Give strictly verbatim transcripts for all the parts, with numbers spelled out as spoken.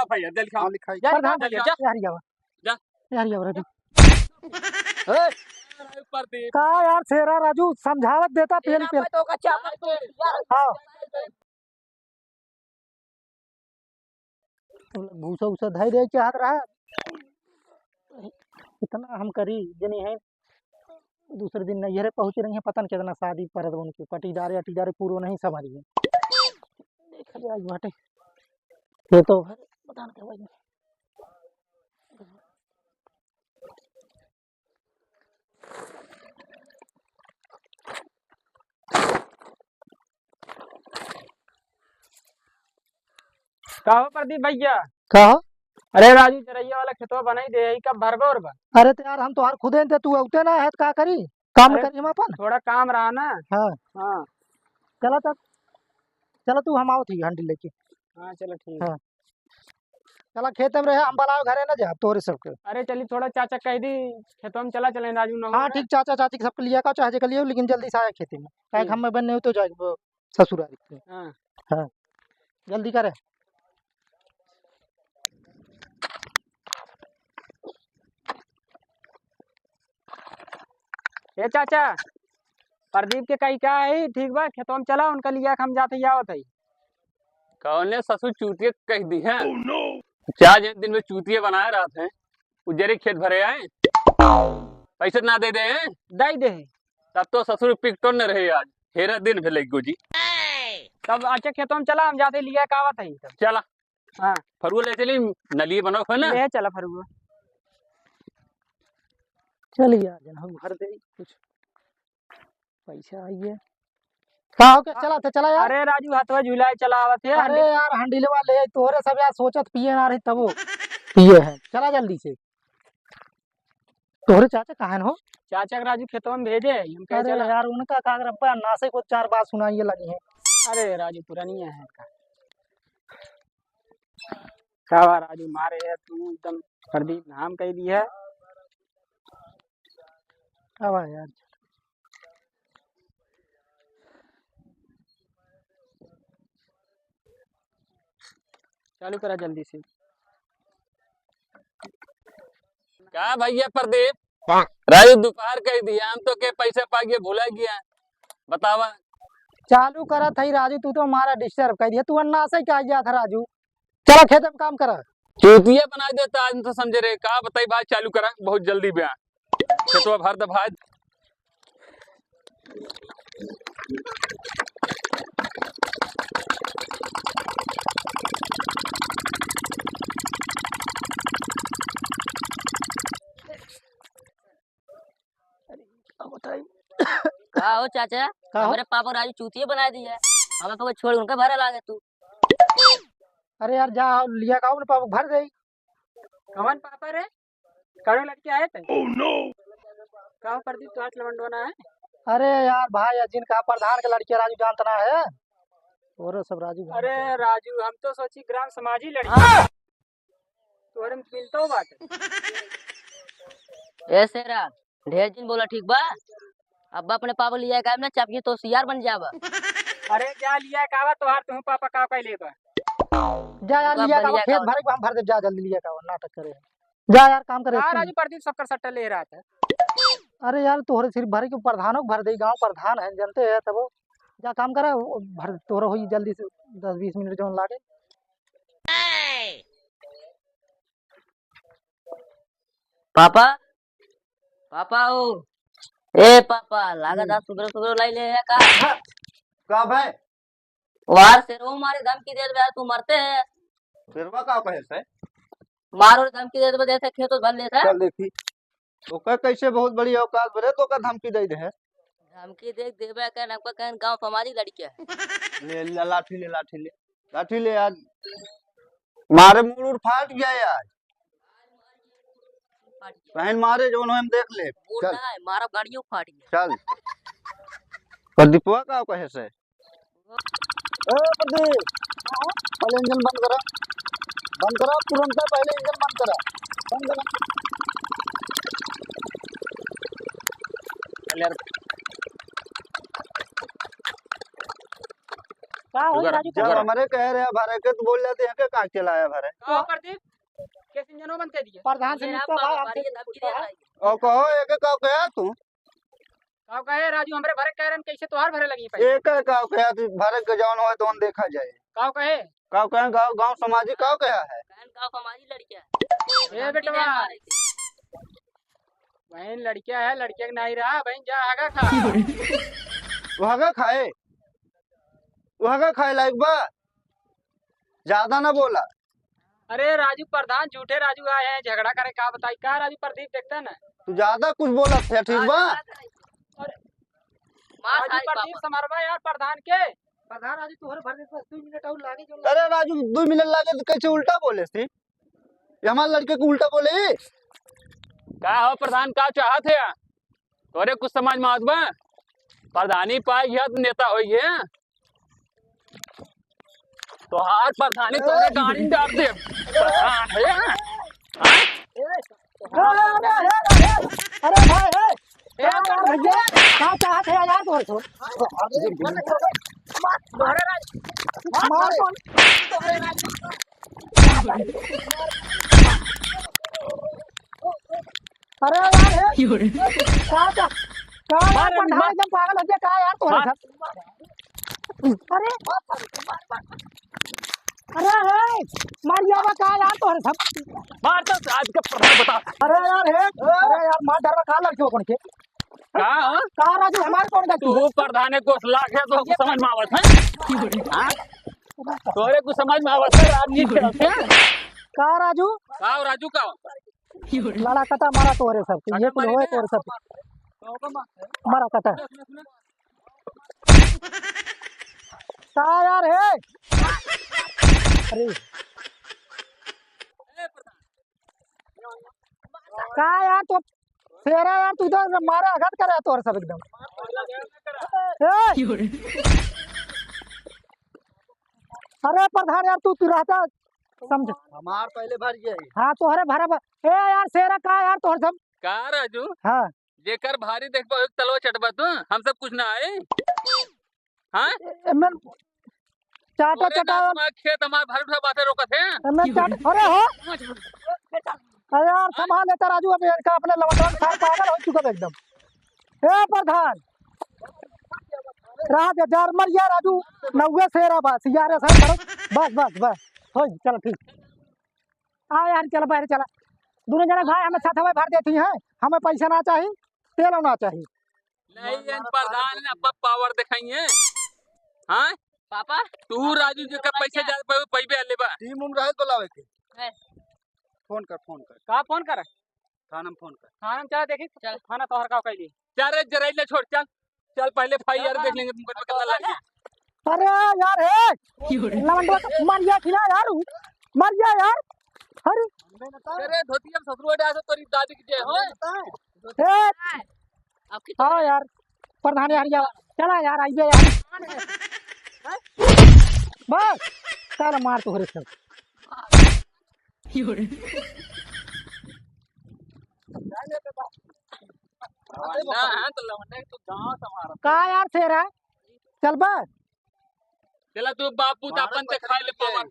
भैया, जल्दी खाओ। हाँ, लिखाई। जा, प्रधान, जा, जा। यार, ये हवा। जा। यार, ये हवा, राजू। ए! प्रदीप। का यार, शेरा राजू समझावत देता, पेल, तेरा पेल। मैं तो का चावल यार। हाँ। तुम लोग भूसा उसा धइ दे चाहत रहा। इतना हम करी, जनी है, दूसरे दिन नैहरे पहुँची रही है, पता नहीं कितना शादी परत उनकी, पटीदारे अटीदारे पूरो नहीं समझ गए। देखा जाए बाटे, ये तो है, पता नहीं क्या भाई। का हो प्रदीप भैया? का हो? अरे राजू, चरैया वाला खेतवा बनाई दे, ई कब भरबे उरबा? अरे तो यार, हम तोहार खुदे न थे, तू अउते ना है, तो का करी? काम न अरे, करी हम अपन? थोड़ा काम रहा ना। हाँ। हाँ। चला तब, चला तू, हम आवत ही हंडी लेके। हाँ, चलो ठीक। हाँ। चला खेते में रहे, हम बलाओ घरे ना जाब तोहरे सबके। अरे चली थोड़ा चाचा कह दी, खेतवा में चला चले राजू न हो हाँ, रहा। ठीक, चाचा चाची के सबके लिया का चाहे के लिए, लेकिन जल्दी से आया खेते में, काहे कि ठीक। हम में बन नहीं हो तो जाए वो ससुरारी के। हाँ। हाँ, जल्दी करे। ए चाचा, प्रदीप के कही का है, ठीक बा, खेतवा में चला, उनका लिया के हम जाते ही आवत है। कौने ससुर चूतिया कह दी है? चार जन दिन में चूतिया बनाए रहत हैं, उजरे खेत भरे आए, पैसे ना दे दे हैं। दे दे हैं। तब तो ससुर पिकटो न रहे आज, हेरा दिन भेले गो जी। तब अच्छा खेतवा में चला, हम जाते लिया के आवत है तब। चला। हाँ। फरुआ ले चली, नलिए बनाओ है ना? ले चला फरुआ। चल यार, जन हम भर दे कुछ पैसा आई है। का हो के चला थे, चला यार। अरे राजू, हथवा झुलाए चला आवत है, अरे हंडी- यार, हंडिलवा ले, तोहरे सब यार सोचत पिए ना रही तबो पिए हैं। चला जल्दी से। तोहरे चाचा कहाँ हो? चाचा के राजू खेतवा में भेजे है, हम कहे अरे चला। यार, उनका का करब, नासे को चार बात सुनाइए लगी है। अरे राजू, पुरानिया है का। का बा राजू, मारे है तू एकदम प्रदीप नाम कह दी है। का बा यार। चालू करा जल्दी से। का भैया प्रदीप? राजू दोपहर कह दिया, हम तो के पैसा पा गया, भुला गया। बतावा। चालू करा था ही राजू, तू तो हमारा disturb कर दिया। तू अन्ना से क्या गया था राजू? चला खेत में काम करा। चूतिया बनाइ देता आज तो समझे रे। का बताई भाई, चालू करा, बहुत जल्दी बया। खेतवा भर दे भाई। का हो चाचा? का हो? हमरे पापा राजू चूतिया बनाइ दिया। हमें पकड़ छोड़ उनका भरा लागे तू। अरे यार, जा लिया का, अपने पापा भर दे। कवन पापा रे? कौनो लड़के आए थे? का हो प्रदीप, तू आज लवंडोना है? अरे यार भाई, जिनका प्रधान के लड़के राजू जानत ना है, और सब राजू जानत अरे है। राजू, हम तो सोची ग्राम समाजी लड़के। हाँ। तोहरे में मिलतो बाटे। ए शेरा, ढेर जिन बोला, ठीक बा? अब अपने पापा लिया गायब ना, चापिए तो सियार बन जाबा। अरे जा लिया कावा तोहार, तुहू पापा का कह लेबा। जा यार, लिया कावा, खेत भरे के हम भर देब, जा जल्दी लिया कावा, नाटक करे। जा यार, काम करे। हाँ राजू, प्रदीप सबकर सट्टा ले रहा था। अरे यार, तोहरे सिर्फ भरे के, प्रधानों को भर दे, गाँव प्रधान है, जनते है तब। जा काम करा, वो भर तोहरा होई जल्दी से, दस बीस मिनट जौन लागे। पापा, पापा ओ, ए पापा, लागत आज सुबह सुबह लाई ले है का? का भाई? वार से रो मारे धमकी देत बा, तू मरते है। फिरवा का कहे से? मारो धमकी देत बा, जैसे खेतो भर लेत है। चल देखी। ओकर कैसे बहुत बड़ी औकात बरे तो ओकर धमकी दे दे है। धमकी दे देबे का नकबा कहन गांव समाजी लड़के है। ले, ले, लाठी ले, लाठी ले। लाठी ले आज। मारे मूड़ उड़ फाट गया आज। फाट गया। बहन मारे जौन हो हम देख ले। मूड़ चल। ना है, मारा गाड़ियों फाट गया। चल। प्रदीपवा का कहे से? ए प्रदीप, पहले इंजन बंद करा, बंद करा, तुरंत पहले इंजन बंद करा, बंद करा। चल यार। का होई रुका, राजू, जब रुका। हमरे कहे रहे भरे के, तो बोल जाते हैं कि का चलाया भरे। का प्रदीप? कैसे इंजनो बंद कर दिया? प्रधान से ये मिलता रहा, भाई, हमसे बाबा, ये मिलता रहा। और कहो, एक का कहे तू? का कहे राजू, हमरे भरे कह रहे हैं, कैसे तोहार भरे लगी पहले? एक का कहे तू, भरे के जौन होए, तौन देखा जाए। का कहे? का कहे, गाँव, गाँव समाजी का कहे है? बहन गाँव समाजी लड़किया है। ए बेटवा। बहन लड़किया है, लड़किया के नहीं रहा, बहन जा आगा खा। वहगा खाए, वहगा खाए लायक बा, ज्यादा ना बोला। अरे राजू प्रधान, झूठे राजू आए हैं झगड़ा करे, का बताई का राजू, प्रदीप देखता ना। तू ज्यादा कुछ बोलत है, ठीक बा? अरे मार राजू, खाई प्रदीप पापा। संभरवा यार प्रधान के। प्रधान राजू तोहरे भर दे, बस दो मिनट और लागे जो। अरे राजू, दो मिनट लागे तो कैसे उल्टा बोले सी? ये हमारे लड़के को उल्टा बोले? का हो प्रधान, का चाहत है? तोरे कुछ समझ में आवत बा? प्रधानी पाए गया तो नेता होई है। तोहार प्रधानी तोरे गाड़ी में डाल दे। प्रधान है। अरे, अरे, अरे, अरे, अरे भाई, ए, ए यार भैया, का चाहत है यार तोरे से? मार कौन? अरे यार, हे। का, का, का यार, मार, पंडा मार। एकदम पागल हो गया, का यार, तोहरे मार। साथ? अरे, अरे, हे, मार गया बा, का यार, तोहरे साथ? मार तो आज का प्रधान बता। अरे यार, हे, अरे यार, मार डरवा का लड़कियों कौन के? का, हाँ? का राजू, हमारे कौन गलती? तू प्रधान है, कुछ लाख है, तो समझ में आवत है? हाँ? तोरे कुछ समझ में आवत है, राजनीति करत है? का राजू? का हो राजू, का हो? लड़ा कटा मारा तोरे सब, ये कुल होए तोरे सब। मारा कटा। का यार है? अरे। का यार तो शेरा यार, तू तो मारा आघात करे तोर सब एकदम। ए! अरे प्रधान यार, तू, तू रहता समझ। हमार पहले भर जाई। हाँ, तोहरे भरा भर। ए यार, शेरा का यार, तोहर सब। का राजू? हाँ। जेकर भारी देखबा, एक तलवा चटबा तू, हम सब कुछ ना आए। हाँ? ए, एमन चाटा, कोरे चटा। ना तुम्हारा खेत हमार भर उठा बातें रोकत है। एमन चाट-, अरे हो। अरे यार, संभाल लेता राजू, अब इनका अपने लवंडवा के साथ पागल हो चुका था एकदम। ए प्रधान, रहा दे, जार मर गया राजू, नौवे शेरा बस, यार ऐसा करो, बस, बस, बस, हो, चलो ठीक। आ यार, चलो बाहर चला, दोनों जना भाई हमें साथ हमें भर देती हैं, हमें पैसा ना चाहिए, तेल ना चाहिए। नहीं, इन प्रधान ने अब पावर दिखाई है। हाँ? पापा? तू राजू जी का पैसे ज्यादा पावे, पैबे ले बा। टीम उम रहे तो लावे के। है। फोन कर, फोन कर। का फोन कर? थाना में फोन कर। थाना में चला देखी। चल। थाना तोहर का कैली। चल रे, जरा इधर छोड़, चल। चल, पहले एफ आई आर देख लेंगे, मुकदमा कितना लग गया। अरे यार, हे। लवंडवा का मर गया कि ना यार? मर गया यार। अरे। अरे, धोतिया में ससुर डाल दे, तेरी दादी की जय हो। हे। अब कितना हाँ यार, प्रधान यार, यार, चला यार, आइए यार। बस, चल मार तोहरे सब। लवंडा है तो लवंडा है, तू गाँव संभाल। का यार शेरा? चल बस। चला तू बापू तो अपन दिखा ले पावर।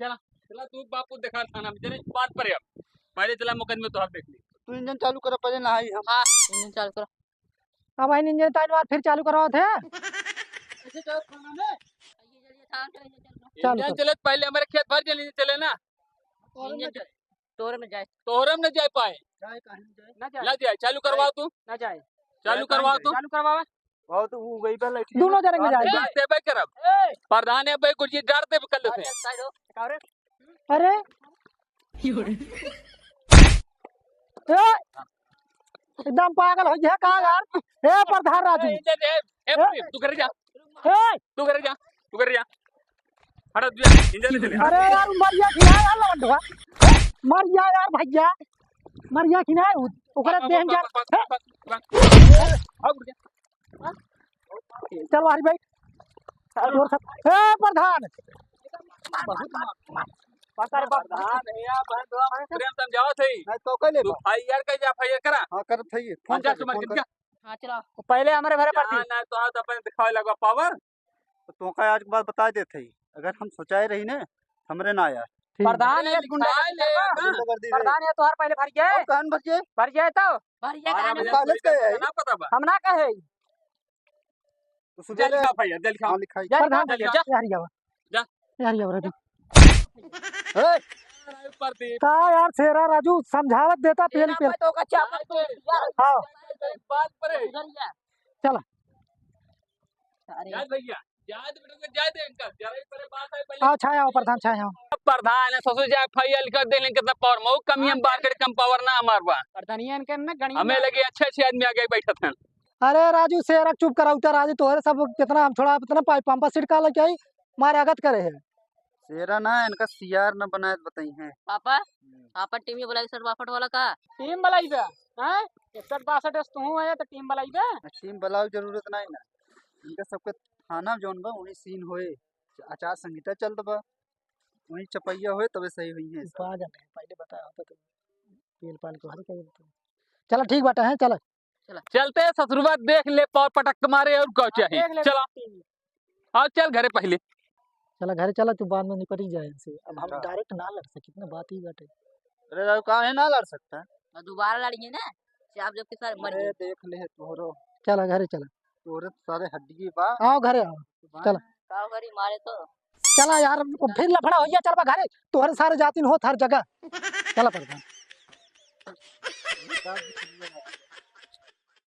चला, चला तू बापू दिखा थाना में, जरे बात पर अब। पहले चला मुकदमे तो हर देख ली। तू इंजन चालू कर, पहले नहाई हम। हाँ, इंजन चालू करो। अब आई इंजन ताइन बार फिर चालू करवावत है। ऐसे चलो थाना में। चलो। इंजन चले तो पहले हमारे खेत भर चले, चले ना। तोहरे में जाए। तोहरे में जाए पाए। जाए काहे में जाए? ना जाए। ना जाए, चालू करवाओ तू। ना जाए। चालू करवाओ तू। चालू करवावा। बहुत उ गई बा लठी। दोनों जने में जाए। ए! देबे करब। ए! प्रधान है भाई, कुछ डार देबे कर लेते हैं। अरे। ए! एकदम पागल हो गया का यार? ए प्रधान राजू। ए, ए, ए, ए, ए, तू करे जा। ए! तू करे जा। तू करे जा। हटा, तू जा, इंजन नहीं चले। अरे यार, मर गया कि ना यार लवंडवा? मर गया यार भैया, मर गया कि ना? ओकरे देह में जा। चल बाहर बैठ। और सब, ए प्रधान। बहुत मार, मार। पता है, प्रधान है यार, बहन, दो बहन। प्रेम समझाओ थे। नहीं तो कह ले तू बा। एफ आई आर का, एफ आई आर करा। हाँ, करत है ये। फोन हाँ, जा, कर, तू मार फोन के कर। जा। हाँ, चलाओ। पहले हमारे भरे जा पड़ती। ना, तो आओ, तो अपन दिखावे लगवा पावर। तो तोका आज के बाद बताइ देत हई, अगर हम सोचाए रही ने, हमरे ना यार। ठीक। प्रधान अरे, है, गुंडा लिखाए ले, ना। गुंडागर्दी रे। प्रधान है, तोहार पहले भर गए। और कहाँ भर गए? भर गए तो? भर गए, बारह कहाँ बजे भर कॉलेज गए? का है? ना पता बा। हम ना कहे। तो सुबह जा ले। लिखा भैया, जा लिखा। हाँ, लिखाई। जा प्रधान, लिखा, जा। जा, यार, ये आवा। जा। यार, ये आवा, राजू। ए! प्रदीप। का यार, शेरा राजू समझावत देता, पेल, तेरा पेल। मैं तो का चाप हाँ। बात पर है। चला। अरे। जा भैया, जा दे बेटा, जा दे इनका, जरा एक बार बात है पहले। आओ, छाया आओ, प्रधान, छाया आओ। प्रधान है, ससुर जाए, फाइल कर दे, लेकिन कितना पावर में, वो कमी हम बार कर कम पावर ना हमार बा। प्रधानिया इनके ना गणिया हमें में लगे अच्छे अच्छे आदमी आगे बैठत हैं। अरे राजू, शेरा चुप कराऊ, उतर राजू, तोहरे सब कितना हम छोड़ा, इतना पाइप पंपा सीट का लेके आई, मारे आगत करे है। शेरा ना, इनका सियार न बनाए बताई हैं। पापा, हम्म। आपन टीम ये बुलाई, सठ बासठ वाला का? टीम बुलाई बे, हैं? इकसठ बासठ है, तू है तो टीम बुलाई बे। टीम बुलाओ जरूरत नहीं ना, इनका सबके थाना जौन बा, वही सीन होए, आचार संहिता चलत बा, वही चपैया होए, तबे सही हुई है सब। पा जाने, पहले बताया होता तो पेल पाल को हल कर देते। चला ठीक बाटा है, चला। चला। चलते हैं ससुरवा, देख ले पावर पटक के मारे और का हाँ, चाहे। देख ले चला। टीम। आओ चल घरे पहले। चला घरे चला, तू बाद में निपट ही जाए इनसे। अब हम हाँ। डायरेक्ट ना लड़ सके, इतना बात ही बाटे। अरे राजू, काहे ना लड़ सकता है? और दोबारा लड़िए ना, से आप जब के सारे मर अरे गए। देख ले तोहरो। चला घरे चला। तोहरे तो सारे हड्डी बा। आओ घरे आओ। तू बा। चला। का करी मारे तो। चला यार, फिर लफड़ा हो गया, चल बा घरे। तोहरे सारे जातिन होत हर जगह। चला प्रधान।